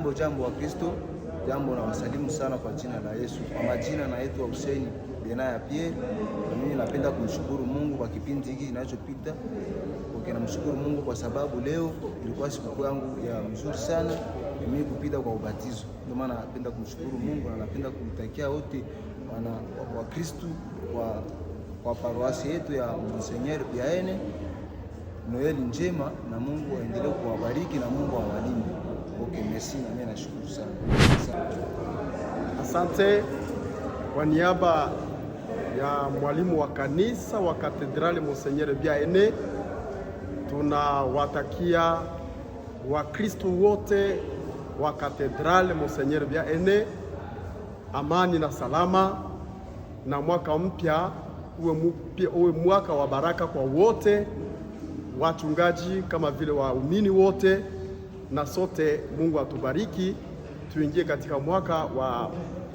Jambo jambo wa Kristo, jambo na wasalimu sana kwa jina la Yesu. Kwa majina naitwa Hussein Benaya Pierre, na mimi napenda kumshukuru Mungu kwa kipindi hiki kinachopita. Okay, namshukuru Mungu kwa sababu leo ilikuwa sikukuu yangu ya mzuri sana ya mimi kupita kwa ubatizo. Ndio maana napenda kumshukuru Mungu na napenda kumtakia wote wana wa Kristo kwa paroasi yetu ya Monseigneur Biaene Noeli njema na Mungu aendelee kuwabariki na Mungu awalinde. Okay, merci na mimi nashukuru sana. Asante kwa niaba ya mwalimu wa kanisa wa katedrali Monseigneur Biaene, tunawatakia Wakristo wote wa katedrali Monseigneur Biaene amani na salama, na mwaka mpya uwe mwaka wa baraka kwa wote wachungaji kama vile waumini wote, na sote Mungu atubariki tuingie katika mwaka wa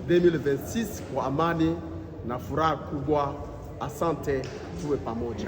2026 kwa amani na furaha kubwa. Asante, tuwe pamoja.